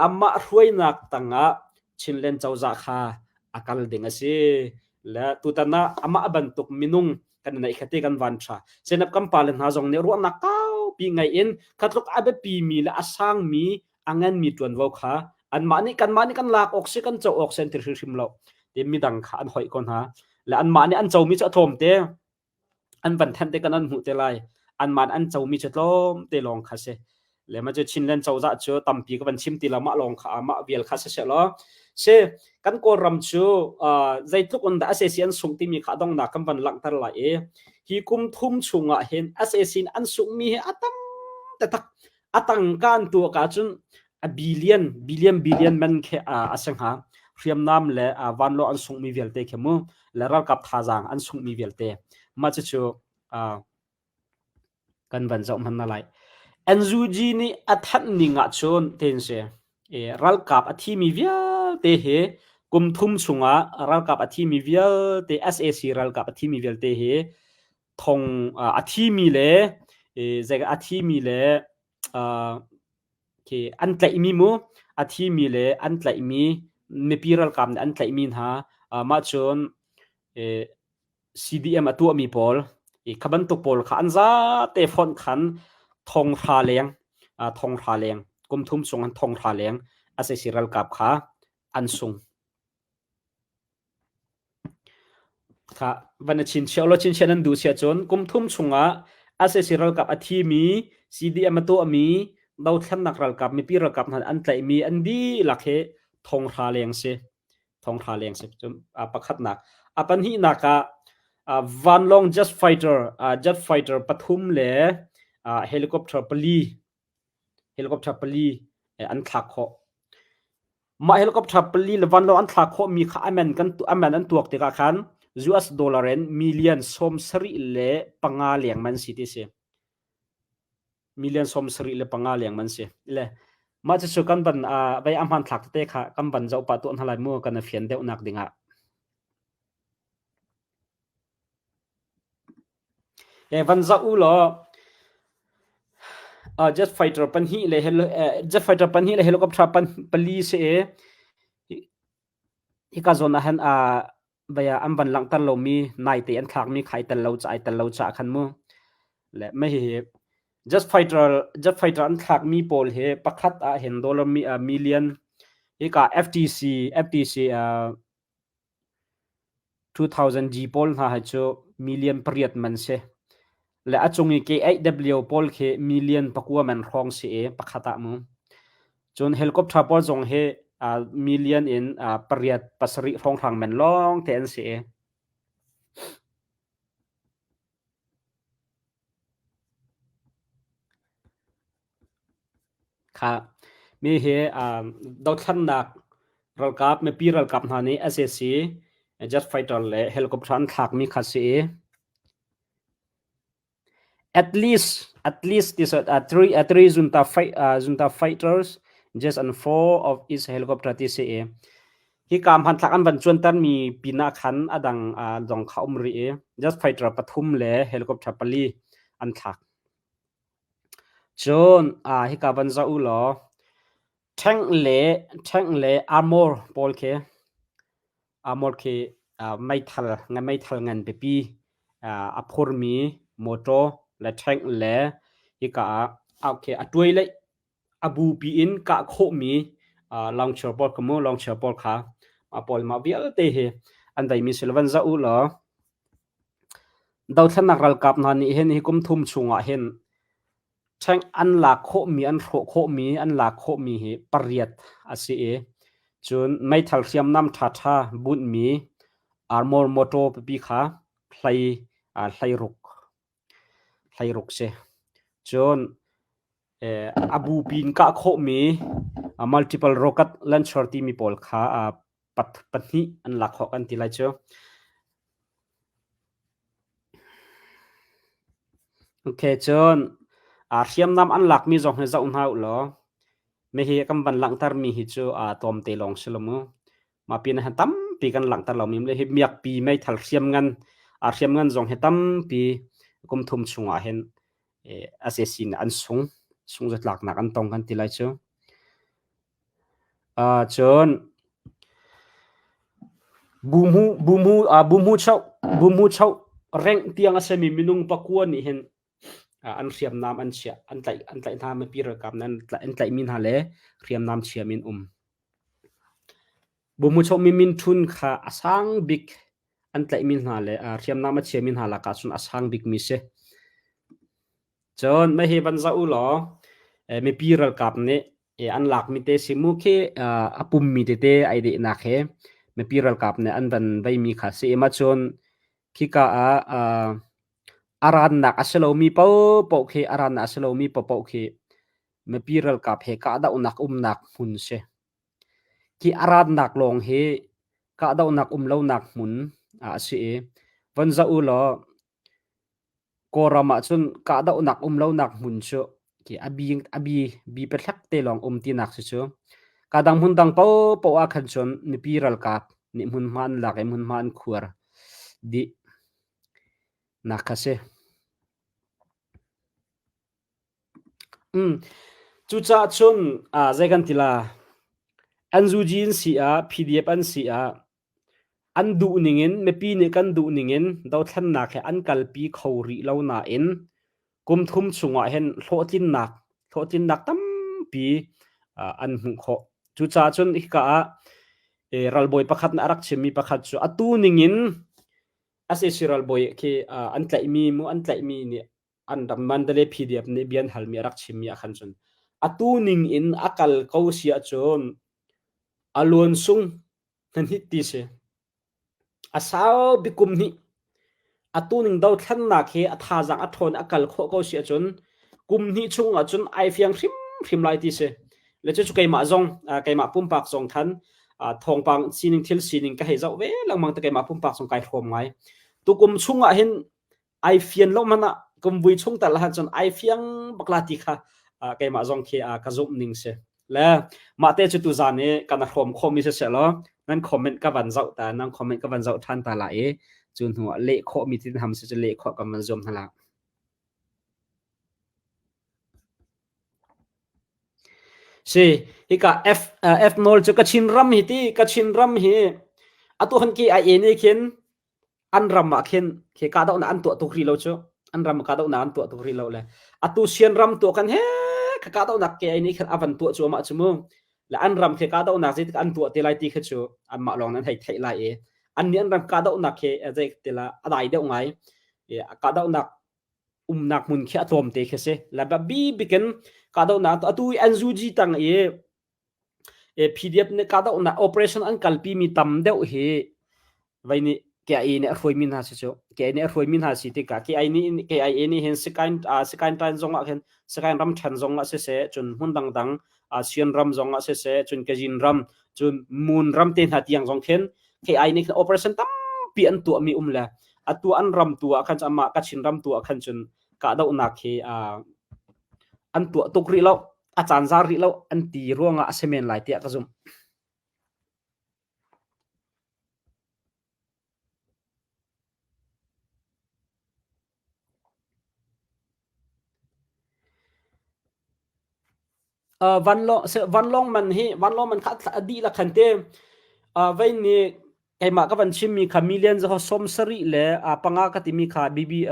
amah hruainak tangah Chinland cozah kha a kal ding a si. Le tutan ah amah bantuk minung kan neih kha te kan van tha. Senap kan pale hna zong nih ruahnak kaupi ngei in khatluk a biapi mi le a sangmi a nganmi ṭuanvo kha anmah nih kanmah nih kan lak awk si kan co awk si an ti hrimhrim lo. Ti midang kha an hoih ko hna. Le anmah nih an comi cu a tlawm te. An van thanh te kan an hmuh te lai. Anmah an comi cu tlawm te lawng kha si. Le ma cu Chinland cozah cu tampi ka van chim ti lo mah lawng kha mah vial kha si seh law si kan Kawlram cu uh, zeitluk in dah SAC an sungh timi kha dongnak kan van langhter lai i hi kum thum chungah hin SAC an sunghmi hi a tam taktak a tangka an tuak ahcun A billion, billion, billion man khi a si hnga. Hriamnam le vanlawng an sunghmi vialte khi mu, le ralkap thazaang an sunghmi vialte. Mah cucu kan van zoh hmanh na lai. NUG nih a thanh ning ahcun ten si ralkap a thimi vialte hi kum thum chungah ralkap a thimi vialte SAC ralkap a thimi vialte hi thong a thimi le zei a thimi le khi an tlaihmi mu a thimi le an tlaihmi mipi ralkap nih an tlaihmi hna mah cun CDM a tuahmi pawl i kha bantuk pawl kha an zate fonh khan thonghra leng thonghra leng kum thum chung an thonghra leng SAC ralkap kha an sung. Kha van a chinchiah law chinchiah nan duh siah cun kum thum chungah SAC ralkap a thimi CDM a tuahmi dothlennak ralkap mipi ralkap hna an tlaihmi an dihlak hi thonghra leng si. Thonghra leng si cun pakhatnak. A pahnihnak ah vanlawng jet fighter jet fighter pathum le helicopter pali helicopter pali an thlak khawh. Mah helicopter pali le vanlawng an thlak khawhmi kha aman kan aman an tuak tikah khan US dollar in million 75 leng man si ti si. Million 75 leng man si. Le mah cucu kan van vai a hmanthlak tete kha kan van zoh pah tuah hna lai mu kan fian deuh nak dingah. E van zoh u law jet fighter pahnih le jet fighter pahnih le helicopter pali si i hika zawn ah hin vaya an van langhter lomi naite an thlakmi kha ai tel lo ca ai tel lo caah khan mu le mah hihi jet fighter jet fighter an thlakmi pawl hi pakhat ah hin dollar mi million hika FTC FTC 2000 G pawl hna hi cu million pariat man si. Le a cung i K8W pawl khi million pakua man hrawng si i pakhat ah mu. Cun helicopter pawl zong hi million in pariat pasarih hrawnghrang man lawng te an si i. Kha mi hi dothlannak ralkap mipi ralkap hna nih SAC jet fighter le helicopter an thlakmi kha si i at least at least this three three junta fight junta fighters just and four of each helicopter ti si i Hika hmanthlak an van cuantermi pinah khan a dang zong kha um rih i jet fighter pathum le helicopter pali an thlak. Cun hika van zoh u law tank le tank le armor pawl khi armor khi meithal meithal ngan pipi a phurmi motor le tank le hika ah okay a tuai le A bupi in kah khawhmi launcher pawl kha mu launcher pawl kha mah pawl mah vialte hi an deimi si lo van zoh u law dothlennak ralkap hna nih hin hi kum thum chungah hin tank an lak khawhmi an hrawh khawhmi an lak khawhmi hi pariat a si i cun meithal hriamnam ṭhaṭha bunhmi armor motor pipi kha hlei hleiruk hleiruk si. Cun a bupi in kah khawhmi multiple rocket launcher timi pawl kha pahnih an lak khawh kan ti lai cu. Okay, cun hriamnam an lakmi zong hi zoh hna u law Hihi kan van langhtermi hi cu aa tlawmte lawng si lo mu. Mah pin ah tampi kan langhter lomi le hi miakpi meithal hriamngan aa hriamngan zong hi tampi kum thum chungah hin SAC nih an sung sung zatlaknak an tong kan ti lai cu. Uh, cun bumu bumu uh, bumu chau bumu chau reng tiang a semi minung pakua nih hin an hriamnam an chiah an tlaih an tlaih hna mipi ralkap nih an tlaihmi hna le hriamnam chiam in um. Bumuchok mi min Htun kha a sang bik an tlaihmi hna le hriamnam a chiami hna lakah cun a sang bikmi si. Cun mah hi van zoh u law mipi ralkap nih an lakmi te si mu khi a pummi tete ai dehnak he mipi ralkap nih an van veimi kha si. Mah cun khika ah a rannak a si lomi paohpaoh khi a rannak a si lomi paohpaoh khi. Mipi ralkap he kahdohnak umnak hmun si. Khi a ratnak lawng hi kahdohnak um lonak hmun ah a si i von zoh u law Kawlram ahcun kahdohnak um lonak hmun cu khi a bi a bi bi pathlak te lawng um tinak si cu. Ka dang hmun dang paohpaoh ah khan cun mipi ralkap nih hmunhma an lak i hmunhma an khuar dih nak kha si. Cucaah cun zei kan ti la NUG an si ah PDF an si ah an duh ningin mipi nih kan duh ningin dothlennak he an kalpi kho rih lo nain kum thum chungah hin hlawhtlinnak hlawhtlinnak tampi an hmuh khawh. Cucaah cun hika ah ralbawi pakhat nih a rak chimmi pakhat cu atu ningin sac ralbawi khi an tlaihmi mu an tlaihmi nih an ram Mandalay PDF nih bia an halmi a rak chimmi ah khan cun atu ning in a kal ko si ahcun a luan sung hnahnit ti si. A sau bik kum hnih atu ning dothlennak hi a thazaang a ṭhawn a kal khawh ko si ahcun kum hnih chung ahcun ai fiang hrimhrim lai ti si. Le cucu keimah zong keimah pumpak zong khan thawngpang sining thil sining ka hei zoh ve lengmang te keimah pumpak zong kai hrawm ngai. Tukum chung ah hin ai fian lo hmanh ah kumvui chung tal ah cun ai fiang bak la ti kha keimah zong khi ka zumh ning si. Le mah te cu tuzan i kan hrawm khawhmi si seh law nan comment ka van zoh ta nan comment ka van zoh ṭhan ta la i cu hnu ah leh khawhmi tin ham si cu leh khawh kan van zuam hna la. Si hika F F nawl cu Kachin ram hi ti Kachin ram hi atu han ki ai nih khin an ram ah khin khi kahdohnak an tuah tuk rih lo cu an ram kahdohnak an tuah tuk rih lo le atu sian ram tuah kan he ka kahdohnak ke ai nih khan avan tuah cu amah cu mu le an ram khi kahdohnak zeitik an tuah te lai ti kha cu anmah lawng nan hei theih lai i an nih an ram kahdohnak khi zei te la a dai deuh ngai kahdohnak umnak hmun khi a tlawm te khi si la bi bikin kahdohnak atu NUG tang i PDF nih kahdohnak operation an kalpi mi tam deuh hi vei nih KIA nih a hruaimi hna si cu KIA nih a hruaimi hna si tikah KIA nih KIA nih hin Sakaing Sakaing tan zong ah khin Sakaing ram ṭhen zong ah siseh cun hmun dangdang Sian ram zong ah siseh cun Kazin ram cun Mun ram te hna tiang zong khin KIA nih khin operation tampi an tuahmi um le atu an ram tu ah khan amah Kachin ram tu ah khan cun kahdohnak hi an tuah tuk rih lo a caan za rih lo an ti ruangah a si men lai tiah ka zumh. Uh, vanlawng vanlawng man hi vanlawng man kha a dihlak khan te uh, vei nih keimah ka van chimmi kha million zaho som sarih le panga ka timi kha BB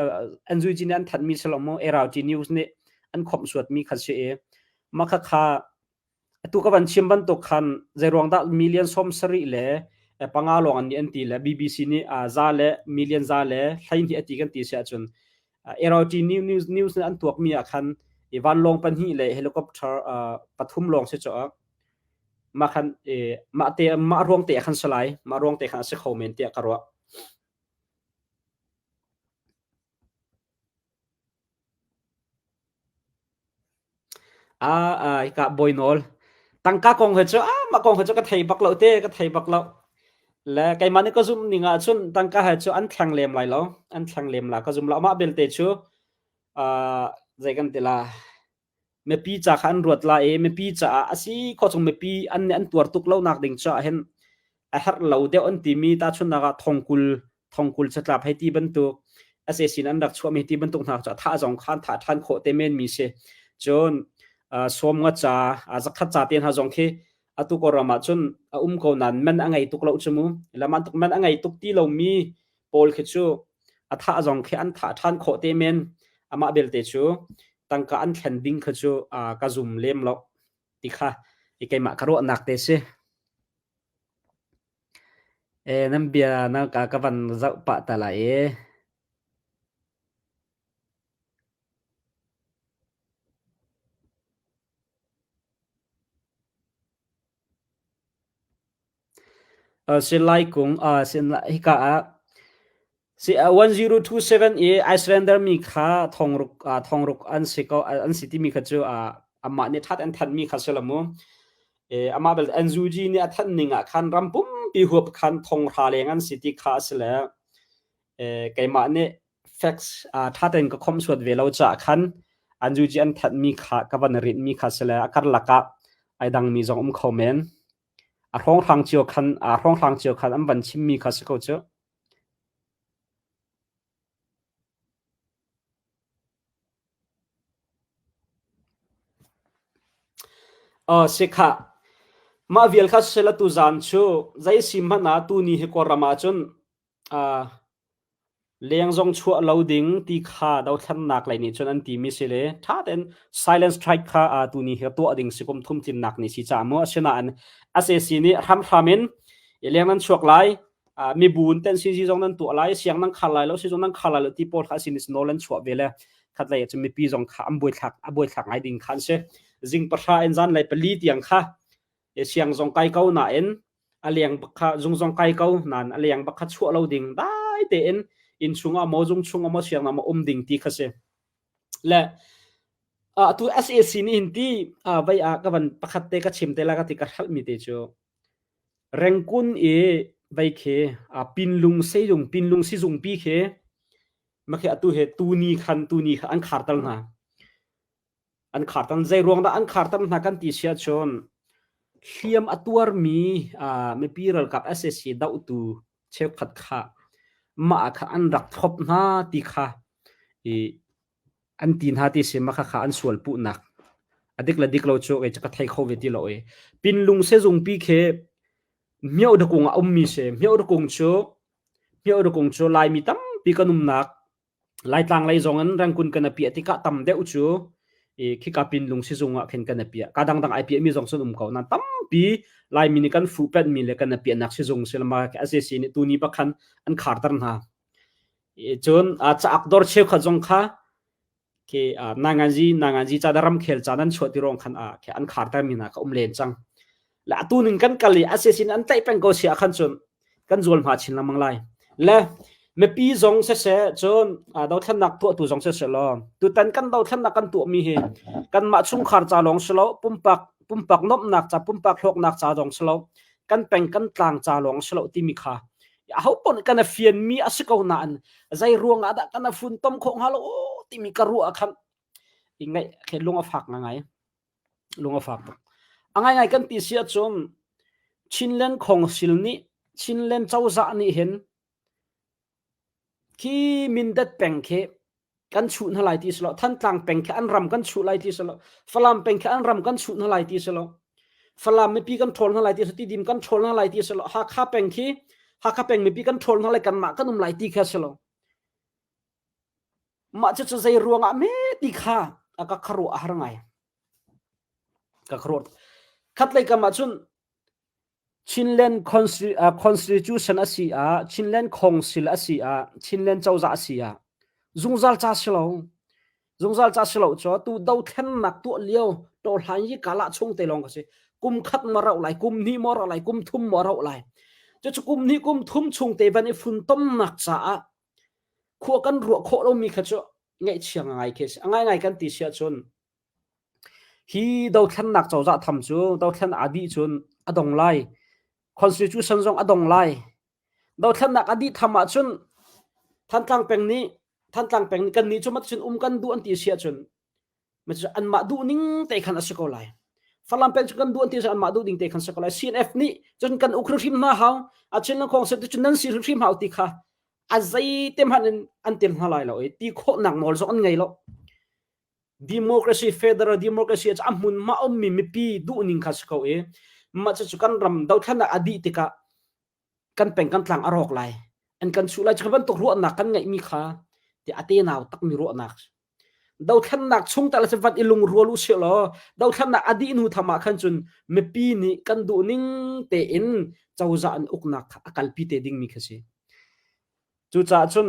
NUG nih an thanhmi si lo mu ART News nih an khomh suatmi kha si i mah kha kha atu ka van chim bantuk khan zeiruang dah million som sarih le panga lawng an nih an ti le BBC nih za le million za le 12 ati kan ti si ahcun ART News News nih an tuakmi ah khan i vanlawng pahnih le helicopter pathum lawng si cu mah khan mah te mah ruang te khan si lai mah ruang te khan a si kho men tiah ka ruah. Ah hika bawi nawl tangka kong he cu ah mah kong he cu ka thei bak lo te ka thei bak lo le keimah nih ka zumh ning ah cun tangka he cu an thleng lem lai lo an thleng lem la ka zum lo mah belte cu zei kan ti la Mipi ca kha an ruat lai i mipi caah a si khawh chung mipi an nih an tuar tuk lonak ding caah hin a herh lo deuh an timi tahchunhnak ah thongkul thongkul catlap hei ti bantuk sac in an rak chuahmi ti bantuk hna cu a thah zong kha an thah ṭhan khawh te menmi si. Cun sawm nga ca zakhat ca te hna zong khi atu Kawlram ah cun a um ko nain man a ngei tuk lo cu mu. Laman tuk man a ngei tuk ti lomi pawl khi cu a thah zong khi an thah ṭhan khawh te men. Amah belte cu tangka an thlen ding kha cu ka zum lem lo ti kha i keimah ka ruahnak te si. E, nan bia na ka ka van zoh pah ta lai i. Si Laikung, hika ah 1027 i Icelander mi kha thongruk an si ko an si timi kha cu. Amah nih ṭhat an thanhmi kha si lo mu. Amah belte NUG nih a thanh ning ah khan ram pumpi huap khan thonghra leng an si ti kha a si le keimah nih facts ṭha tein ka khomhsuat ve lo caah khan NUG an thanhmi kha ka van rinhmi kha si le a karlak ah ai dangmi zong um kho men. A hrawnghrang cio khan a hrawnghrang cio khan an van chimmi kha si ko cu. Aw si khah. Mah vial kha siseh law tuzaan cu zei si hmanh ah tuni hi Kawlram ahcun uh, leng zong chuah lo ding ti kha dothlennak lei nih cun an timi si le ṭha tein silent strike kha uh, tuni hi tuah ding si kum thum tlinnak ni si caah mu asinain SAC nih hramhram in leng nan chuak lai mibu in ten si zong nan tuah lai siang nan khar lai lo si zong nan khar lai lo ti pawl kha sin is nawl an chuah ve le khat lei cu mipi zong kha an buai thlak a buai thlak ngai ding kha an si zing pahra in zan lei pali tiang kha siang zong kai ko na in a leng bak kha zung zong kai ko nan a leng bak kha chuah lo ding dai tein inn chung ah maw zung chung ah maw siang ah maw um ding ti kha si le atu SAC nih hin ti vai ah ka van pakhat te ka chim te la ka ti ka hralh mi te cu Rengkun i vei khi Pinlung seizung Pinlung sizungpi khi makhi atu hi tuni khan tuni kha an kharter hna. An kharter zei ruang dah an kharter hna kan ti si ahcun hliam a tuarmi mipi ralkap SAC dohtu cheukhat kha mah kha an rak thlop hna ti kha i an ti hna ti si mah khakha an sual puhnak a dik le dik lo cu kei cu ka thei kho ve ti lo i pinlung sezungpi khi Myohdakung ah ummi si Myohdakung cu Myohdakung cu Laimi tampi kan umnak Laitlang lei zong in Rangkun kan a piah tikah tam deuh cu i khika pinlung sizung ah khin kan a piah ka dangdang ai piahmi zong sun um ko nan tampi Laimi nih kan fuh penmi le kan a piahnak sizung silama SAC nih tuni bakhan an kharter hna Cun cauk dawr cheukhat zong kha khi nanganzi nanganzi ca ramkhel ca nan chuah ti ruang khan khi an kharter mi hna kha um len cang. Le atu ning kan kal i a sin an tlaih peng ko si ah khan cun kan zual hma chin lengmang lai. Le mipi zong siseh cun dothlennak tuahtu zong siseh law tutan kan dothlennak kan tuahmi hi kanmah chungkhar ca lawng si lo pumpak pumpak nuamhnak ca pumpak hlawknak ca zong si lo kan peng kan tlang ca lawng si lo timi kha aho paoh nih kan i fianmi a si ko nain zei ruang ah dah kan i funtom khawh hnga lo timi ka ruah ah khan i ngaih khi lung a fak ngai lung a fak tuk a ngaingai kan ti si ahcun Chinland Council nih Chinland cozah nih hin khi Mindat peng khi kan chuh hna lai ti si lo Thantlang peng khi an ram kan chuh lai ti si lo Falam peng khi an ram kan chuh hna lai ti si lo Falam mipi kan ṭhawl hna lai ti si Tidim kan ṭhawl hna lai ti si lo Hakha peng khi Hakha peng mipi kan ṭhawl hna lai kanmah kan um lai ti kha si lo mah cucu zei ruangah me ti kha a ka kharuah a har ngai ka kharuah khatlei kam ah cun Chinland Constitution a si ah, Chinland Council a si ah, Chinland cozah a si ah, zungzal ca si lo. Zungzal ca si lo cu tu dothlennak tuah lio tawhlan yi kala chung te lawng ka si. Kum khat ma rauh lai, kum hnih maw rauh lai, kum thum maw rauh lai. Cucu kum hnih kum thum chung te van i funtomnak caah khua kan ruah khawh lomi kha cu ngaihchia ngai khi si. A ngaingai kan ti si ahcun Hi dothlennak cozah tham cu dothlen aa dih cun a dong lai. Constitution zong a dong lai. Dothlennak a dih tham ahcun Thantlang peng nih Thantlang peng nih kannih cu macun um kan duh an ti si ahcun anmah duh ning te khan a si ko lai. Falam peng cu kan duh an ti si anmah duh ding te khan si ko lai. CNF nih cun kan uk hrimhrim hna hau. A chin le khong cun nan si hrimhrim hau ti kha a zei te hmanh in an tem hna lai lo i ti khawhnak nawl zong an ngei lo. Democracy federal democracy cu a hmunhma ummi mipi duhning kha si ko i mah cucu kan ram dothlennak a dih tikah kan peng kan tlang a rawk lai an kan chuh lai cu bantuk ruahnak kan ngeihmi kha ti a tenau takmi ruahnak dothlennak chung tal se vat i lungrual u sih law dothlennak a dih hnu tham ah khan cun mipi nih kan duh ning tein cozah an uknak kha a kalpi te dingmi kha si cucaah cun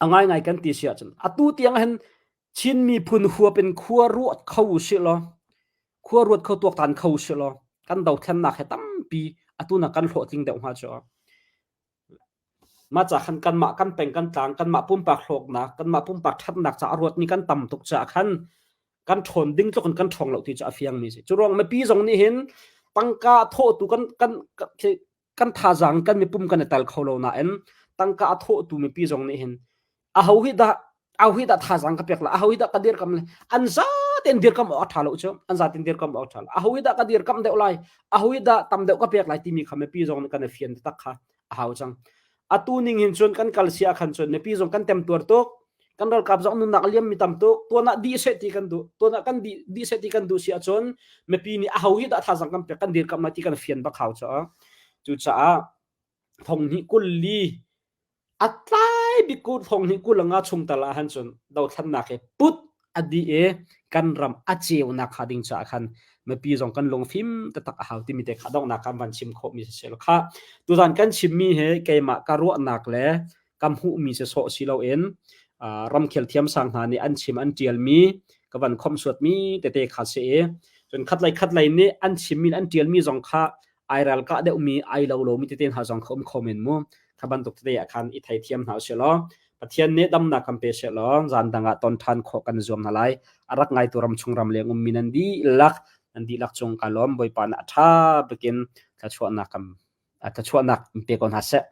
A ngaingai kan ti si ahcun atu tiang hin Chin miphun huap in khua ruat kho usih law khua ruat kho tuaktan kho usih law kan dothlennak he tampi atu na kan hlawhtling deuh hnga cu. Mah ca khan kanmah kan peng kan tlang kanmah pumpak hlawknak kanmah pumpak ṭhatnak ca a ruatmi kan tam tuk caah khan. Kan ṭhawn ding tluk in kan ṭhawng lo ti cu a fiang mi si. Cu ruang mipi zong nih hin tangka thawhtu kan kan kan thazaang kan mipum kan i tal kho lo nain tangka a thawhtu mipi zong nih hin aho hi dah aho hi dah thazaang ka pek la aho hi dah ka dirkam le an zaten dirkam awk a ṭha lo cu an zaten dirkam awk a ṭha lo aho hi dah ka dirkam deuh lai aho hi dah tam deuh ka pek lai timi kha mipi zong nih kan i fian tak kha a hau cang. Atu ning hin cun kan kal sia khan cun mipi zong kan temtuar tuk. Kan ralkap zong nunnak liam mi tam tuk. Tuan ah dih seh ti kan duh. Tuan ah kan dih dih seh ti kan duh si ahcun mipi nih aho hi dah thazang kan pek kan dirkamh lai ti kan fian bak hau caah. Cucaah thong hnih 20 A tlai bik ku thong hnih 25 chung tal ah han cun dothlannak hi put a dih i kan ram a ceunak hnga ding caah khan mipi zong kan lungfim taktak a hau timi te kha donghnak kan van chim khawhmi si seh kha tuzan kan chimmi hi keimah ka ruahnak le ka hmuhmi si sawh si loin ramkhel thiamsang hna nih an chim an ṭialmi ka van khomhsuatmi tete kha si i cun khatlei khatlei nih an chimmi an ṭialmi zong kha ai ralkah deuhmi ai lo lomi tete hna zong kha um kho men mu kha bantuk tete ah khan i theithiam hna usih law Pathian nih damnak kan pe seh law zan dang ah ton ṭhan khawh kan zuam hna lai a rak ngaitu ram chung ram leng ummi nan dihlak nan dihlak cung ka lawm Bawipa nih a ṭha bikin thluachuahnak kan thluachuahnak in pe ko hna seh.